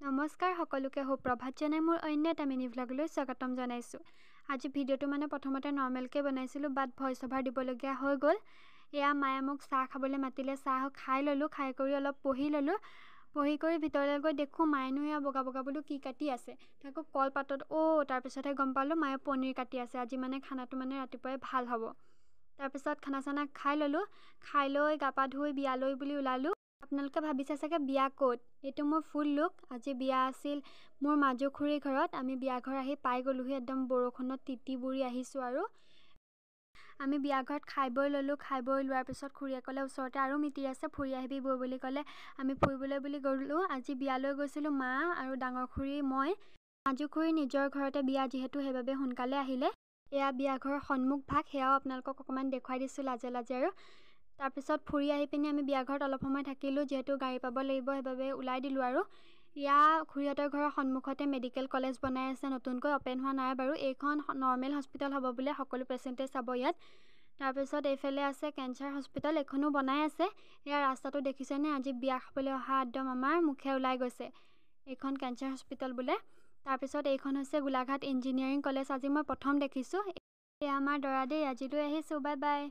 নমস্কাৰ সকলোকে, সুপ্ৰভাত জনাই মোৰ অন্য এটা মিনি ভ্লগলৈ স্বাগতম জনাইছোঁ। আজি ভিডিঅ'টো মানে প্ৰথমতে নৰ্মেলকৈ বনাইছিলোঁ, বাট ভইচ অভাৰ দিবলগীয়া হৈ গ'ল। এয়া মায়ে মোক চাহ খাবলৈ মাতিলে, চাহ খাই ল'লোঁ। খাই কৰি অলপ পঢ়ি ল'লোঁ। পঢ়ি কৰি ভিতৰলৈ গৈ দেখোঁ মায়েনো এয়া বগা বগা বোলো কি কাটি আছে, তাকো কলপাতত। অ' তাৰপিছতহে গম পালোঁ মায়ে পনীৰ কাটি আছে। আজি মানে খানাটো মানে ৰাতিপুৱাই ভাল হ'ব। তাৰপিছত খানা চানা খাই ল'লোঁ। খাই লৈ গা পা ধুই বিয়ালৈ বুলি ওলালোঁ। আপোনালোকে ভাবিছে চাগে বিয়া ক'ত? এইটো মোৰ ফুল লুক। আজি বিয়া আছিল মোৰ মাজু খুৰীৰ ঘৰত। আমি বিয়া ঘৰ আহি পাই গ'লোহি, একদম বৰষুণত তিতি বুৰি আহিছোঁ। আৰু আমি বিয়া ঘৰত খাই বৈ ল'লোঁ। খাই বৈ লোৱাৰ পিছত খুৰীয়ে ক'লে ওচৰতে আৰু মিতিৰ আছে, ফুৰি আহিবি বৈ বুলি ক'লে। আমি ফুৰিবলৈ বুলি গ'লোঁ। আজি বিয়ালৈ গৈছিলোঁ মা আৰু ডাঙৰ খুৰী, মই। মাজু খুৰীৰ নিজৰ ঘৰতে বিয়া যিহেতু, সেইবাবে সোনকালে আহিলে। এয়া বিয়া ঘৰৰ সন্মুখ ভাগ, সেয়াও আপোনালোকক অকণমান দেখুৱাই দিছোঁ লাজে লাজে। আৰু তাৰপিছত ফুৰি আহি পিনি আমি বিয়া ঘৰত অলপ সময় থাকিলোঁ, যিহেতু গাড়ী পাব লাগিব, সেইবাবে ওলাই দিলোঁ। আৰু এয়া খুৰীহঁতৰ ঘৰৰ সন্মুখতে মেডিকেল কলেজ বনাই আছে নতুনকৈ, অ'পেন হোৱা নাই বাৰু। এইখন নৰ্মেল হস্পিটেল হ'ব বোলে, সকলো পেচেণ্টে চাব ইয়াত। তাৰপিছত এইফালে আছে কেঞ্চাৰ হস্পিটেল, এইখনো বনাই আছে। এয়া ৰাস্তাটো দেখিছেনে? আজি বিয়া খাবলৈ অহা একদম আমাৰ মুখে ওলাই গৈছে। এইখন কেঞ্চাৰ হস্পিটেল বোলে। তাৰপিছত এইখন হৈছে গোলাঘাট ইঞ্জিনিয়াৰিং কলেজ, আজি মই প্ৰথম দেখিছোঁ। এয়া আমাৰ দৰা দেই। আজিলৈ আহিছোঁ, বাই বাই।